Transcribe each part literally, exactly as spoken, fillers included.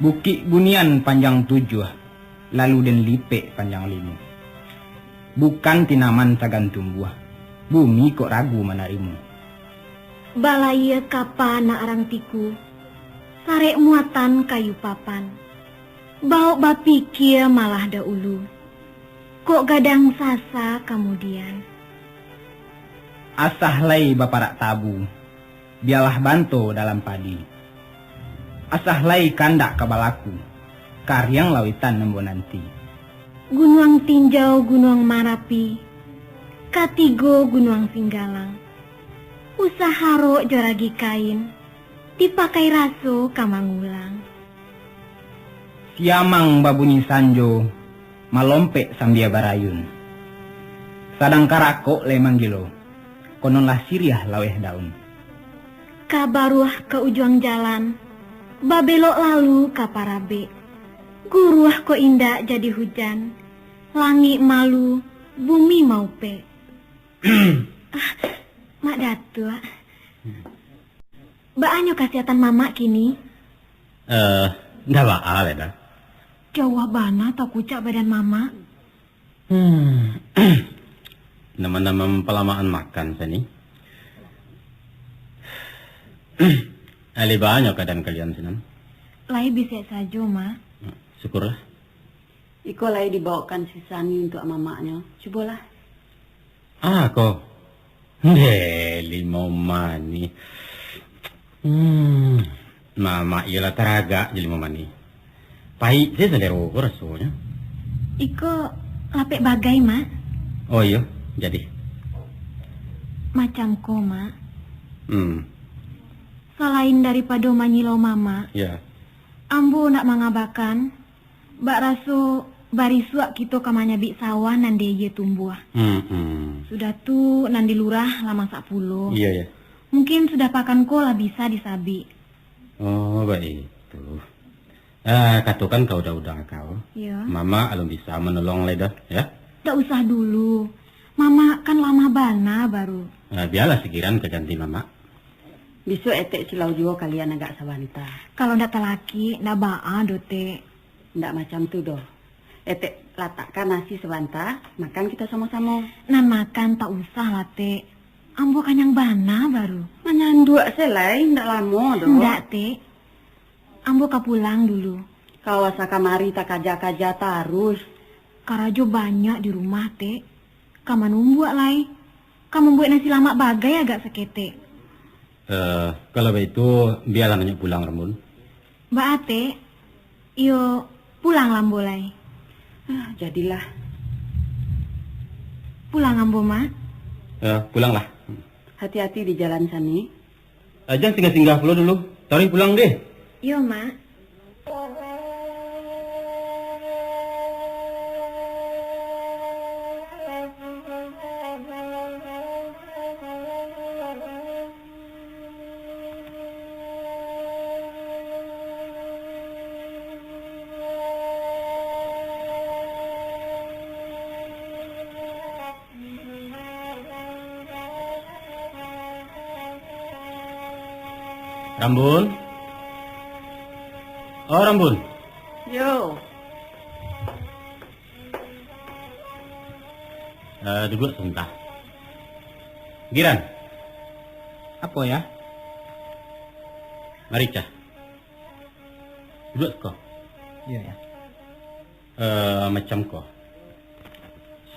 Bukik bunian panjang tujuah, lalu den lipek panjang limo. Bukan tinaman sagan tumbuah, bumi kok ragu manarimo. Balayia kapa nak rang tiku, sarek muatan kayu papan. Baok bapikia malah daulu, kok gadang sasa kamudian. Asah lai baparak tabu, bialah banto dalam padi. Asah lai kandak ka balaku, kariang lauitan ambo nanti. Gunuang Tinjau, Gunuang Marapi, katigo Gunuang Singgalang. Usah harok jo ragi kain, dipakai raso ka mangulang. Siamang babunyi sanjo, malompek sambia barayun. Sadang karakok lai manggilo, konon lah siriah laweh daun. Ka baruah ka ujuang jalan, babelok lalu ka parabek. Guruah kok indak jadi hujan, langik malu, bumi maupek. Ah, Mak Datuak. Baanyo kasihatan mamak kini? Eh, ndak baa lai doh. Jauah bana takucak badan mamak. Hmm. Nama-nama mampalamaan makan sani. Alih baanyo kaadaan kalian sinan? Lai bisek sajo, Mak. Syukurlah. Iko lai dibaokan si Sani untuak mamaknyo. Cubolah. Ah, ko. Ndeh, limau manih. Hmm, mamak iyolah taragak jo limau manih. Paik se salero ko rasonyo. Iko lapek bagai, Mak. Oh iyo, jadi. Macam ko, Mak. Hmm. Salain daripado manyilau mamak, ya, ambo nak mangabakan, bak raso barisuak kito ka manyabik sawah nan di aia tumbuah. Hmm, hmm. Sudah tu, nan di lurah lah masak pulo. Iya, iya. Mungkin sudah pakan ko lah bisa disabik. Oh, baitu. Ah, katokan ka uda-uda kau. Iya. Mamak alun bisa manolong lai doh, ya? Ndak usah dulu. Mamak kan lamah bana baru. Ah, bialah sigiran ka ganti mamak. Bisuak etek silau juo kalian agak sabanta. Kalau ndak talakik, ndak baa doh, Tek. Ndak macam tu doh. Etek latakkan nasi sabanta, makan kito samo-samo. Nan makan tak usah lah, Tek. Ambo kanyang bana baru. Manyanduak se lai, ndak lamo doh. Ndak, Tek. Ambo ka pulang dulu. Kau asa kamari takaja-kaja taruih. Karajo banyak di rumah, Tek. Ka manumbuak lai. Ka mambuek nasi lamak bagai agak saketek. Eh, kalau baitu, bialah Nanyok pulang, Rambun. Baa, Tek? Iyo, pulang lah ambo lai. Ah, jadilah. Pulang ambo, Mak. Eh, pulanglah. Hati-hati di jalan, Sani. Eh, jan singgah-singgah pulo dulu. Taruih pulang deh. Iyo, Mak. Rambun? Oh, Rambun. Yo. Eh, duduak sabanta. Giran. Apo, Yah? Mari, Cah. Duduak siko. Iyo, Yah. Eh, macam ko.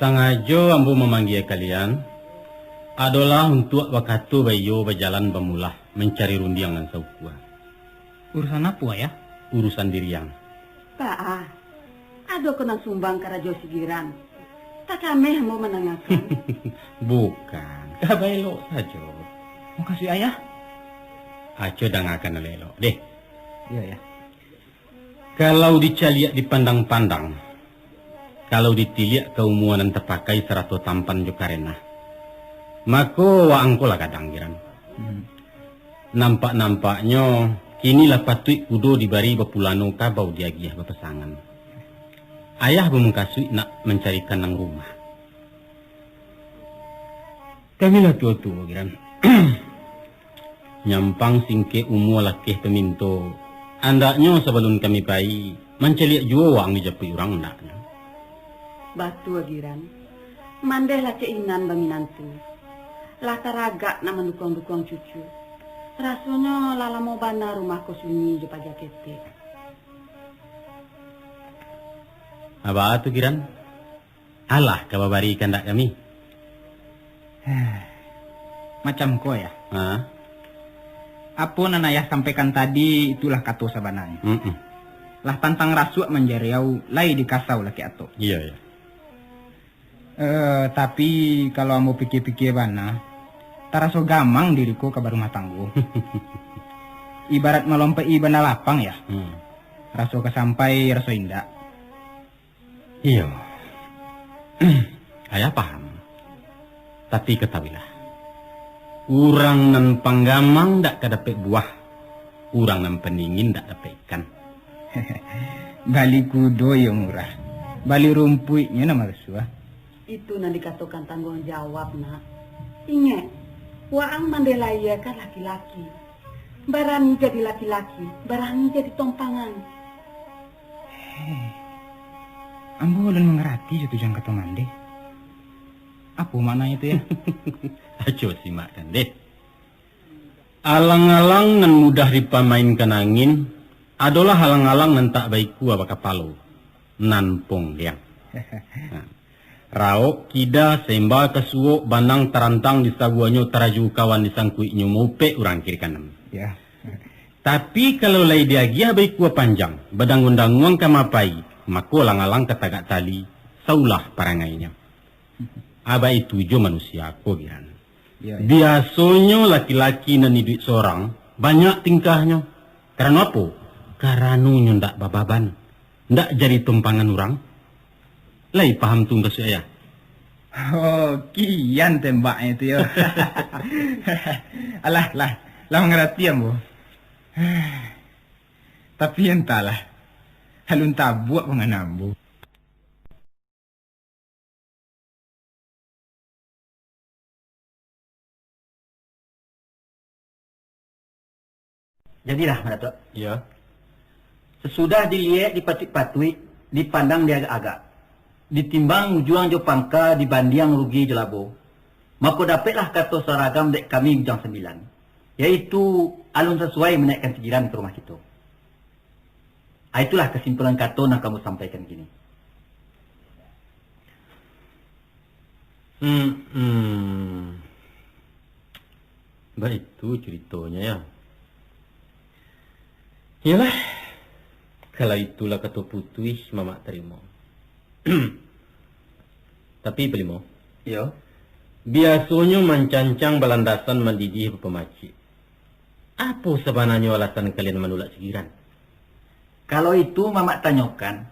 Sangajo ambo mamanggia kalian, adolah untuak bakato baiyo bajalan bamulah mancari rundiang nan saukua. Urusan apo, Yah? Urusan diriang. Baa, ado ko nan sumbang karajo si Giran? Tacameh ambo mandangakan. Bukan, ka baelok sajo. Mukasuik Ayah? Aco dangakan elok-elok, deh. Iyo, Yah. Kalau dicaliak dipandang-pandang, kalau ditiliak ka umua nan tapakai sarato tampan jo karenah, mako, waang ko lah gadang, Giran. Hmm. Nampak-nampaknyo, kini lah patuik kudo dibari bapulano kabau diagiah bapasangan. Ayah bamukasuik nak mancarikan nan rumah. Kami lah tuo-tuo, Giran. Nyampang singkek umua lakeh paminto, Andaknyo sabalun kami pai, mancaliak juo waang dijapuik urang, andaknyo. Batua, Giran. Mandeh lah cek Inan baminantu. Lah taragak nak mandukuang-dukuang cucu. Rasonyo lah lamo bana rumah ko sunyi jo paja ketek. Aba tu, Giran? Alah ka babari kandak kami. Macam ko, Yah. Ha? Apo nan Ayah sampaikan tadi, itulah kato sabananyo. Mm-mm. Lah pantang rasuak manjariau, lai dikasau laki atok. Iyo, iyo. Eh, tapi, kalau ambo pikia-pikia bana, taraso gamang diri ko ka barumah tanggo. Ibarat malompek-i bana lapang, Yah. Hmm. Raso ka sampai, raso indak. Iyo. Ayah paham. Tapi katahuilah, urang nan panggamang dak ka dapek buah, urang nan pandingin dak dapek ikan. Bali kudo iyo murah, bali rumpuiknyo nan masuah. Itu nan dikatokan tangguang jawab, Nak. Ingek, waang mandeh lahia kan laki-laki. Barani jadi laki-laki, barani jadi tompangan. Heh, ambo alun mangarati jo tujuan kato mandeh. Apo maknanyo tu, Yah? Aco simakkan deh. Alang-alang nan mudah dipamainkan angin, adolah alang-alang nan tak baikua bakapalo, nan ponggiang. Nah, raok kida semba ka suok, banang tarantang di sabuahnyo, taraju kawan di sangkuiknyo, maupek urang kiri kanan. Ya. Tapi, kalau lai diagiah baikua panjang, badanguang-danguang ka mapai, mako alang-alang ka tagak tali, saulah parangainyo. Abak itu jo manusia ko, Giran. Iyo, iyo. Biasonyo laki-laki nan iduik sorang, banyak tingkahnyo. Karano apo? Karano nyo ndak bababan, ndak jadi tumpangan urang. Lai paham tu mukasuik Ayah? Oh, kian tembaknyo tu yo. Alah, lah, lah mangarati ambo. Tapi antahlah, alun tabuak pangana ambo. Jadilah, Mak Datuak. Iyo. Sasudah diliek, dipatuik-patuik, dipandang diagak-agak, ditimbang ujuang jo pangka, dibandiang rugi jo labo, mako dapeklah kato saragam dek kami Bujang Sambilan, yaitu alun sasuai manaikkan si Giran ka rumah kito. Ah, itulah kasimpulan kato nan ka ambo sampaikan kini. Hmm, hmm. Baitu curitonyo, yo. Iyolah, kalau itulah kato putuih, Mamak tarimo. Tapi, Palimo. Iyo. Biasonyo mancancang balandasan, mandidih bapamacik. Apo sabananyo alasan kalian manulak si Giran? Kalau itu Mamak tanyokan,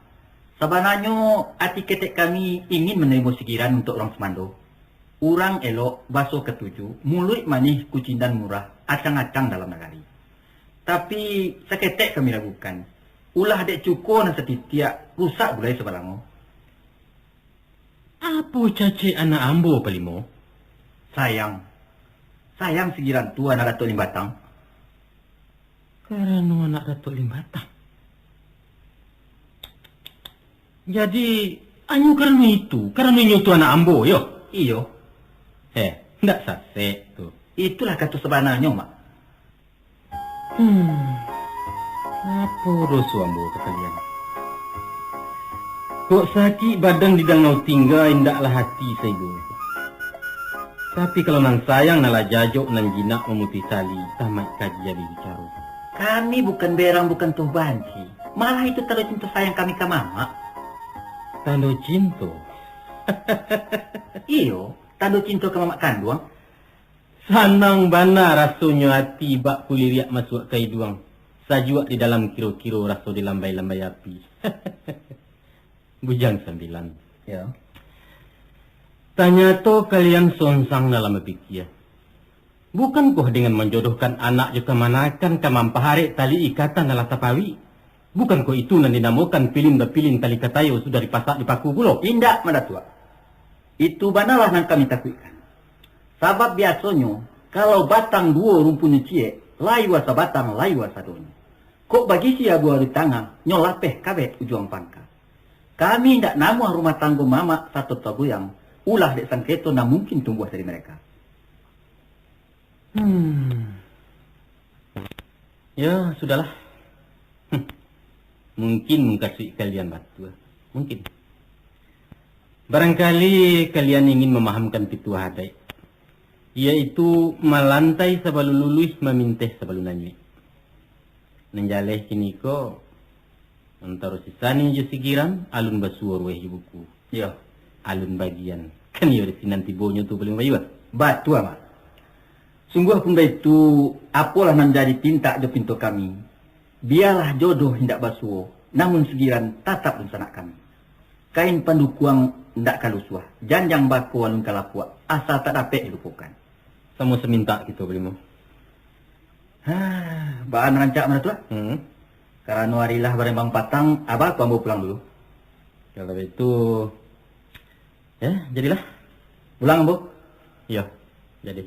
sabananyo ati ketek kami ingin manarimo si Giran untuak urang sumando. Urang elok, baso katuju, muluik manih, kucindan murah, acang-acang dalam nagari. Tapi, saketek kami ragukan, ulah dek cuko nan satitiak, rusak gulai sabalango. Apo cacek anak ambo, Palimo? Sayang. Sayang si Giran tu anak Datuak Limbatang. Karano anak Datuak Limbatang. Jadi, hanyo karano itu, karano inyo tu anak ambo, yo? Iyo. Eh, ndak sasek tu. Itulah kato sabananyo, Mak. Hmm. Apo doso ambo ka kalian? Kok sakik badan di dangau tingga, indaklah ati saibo. Tapi kalau nan sayang, nan lah jajok, nan jinak mamutuih tali, tamaik kaji abih bicaro. Kami bukan berang, bukan tuh banci. Malah itu tando cinto sayang kami ka Mamak. Tando cinto? Iyo, tando cinto ka Mamak kanduang. Sanang bana rasonyo ati bak kuliriak masuak ka iduang, sajuak di dalam kiro-kiro raso di lambai-lambai api. Bujang Sambilan. Ya. Tanyato kalian sonsang dalam bapikia. Bukankoh dengan manjodohkan anak jo kamanakan ka mampaharek tali ikatan nan lah tapawik? Bukankoh itu nan dinamokan pilin bapilin tali katayo sudah dipasak dipaku pulo? Indak, Madatuak. Itu banalah nan kami takuikkan. Sabab biasonyo, kalau batang duo rumpunyo ciek, layua sabatang, layua sadonyo. Kok bagisi abu-abu di tangah, nyo lapeh kabek ujuang pangka. Kami indak namuah rumah tanggo mamak sato tagoyang, ulah dek sangketo nan mungkin tumbuah dari mereka. Hmm. Ya, sudahlah. Hmm. Mungkin mukasuik kalian batua. Mungkin. Barangkali kalian ingin mamahamkan pituah adaik, yaitu malantai sabalun luluih, maminteh sabalun nanyuik. Nan jaleh kiniko, antaro si Sani jo si Giran, alun basuo ruweh jo buku. Iyo. Alun bagian. Kan iyo di sinan tibonyo tu, Palimo Bayu, ah? Batua, Mak. Sungguahpun baitu, apolah nan jadi pintak jo pinto kami, bialah jodoh indak basuo, namun si Giran tatap dunsanak kami. Kain pandukuang indak ka lusuah, janjang bako alun ka lapuak, asa tak dapek dilupokan. Samo samintak kito, Palimo. Hah, baa nan rancak mah tu, ah? Hmm. Karano ari lah barembang patang, aba ko ambo pulang dulu. Kalau baitu, ya, jadilah. Pulang, ambo? Iyo, jadi.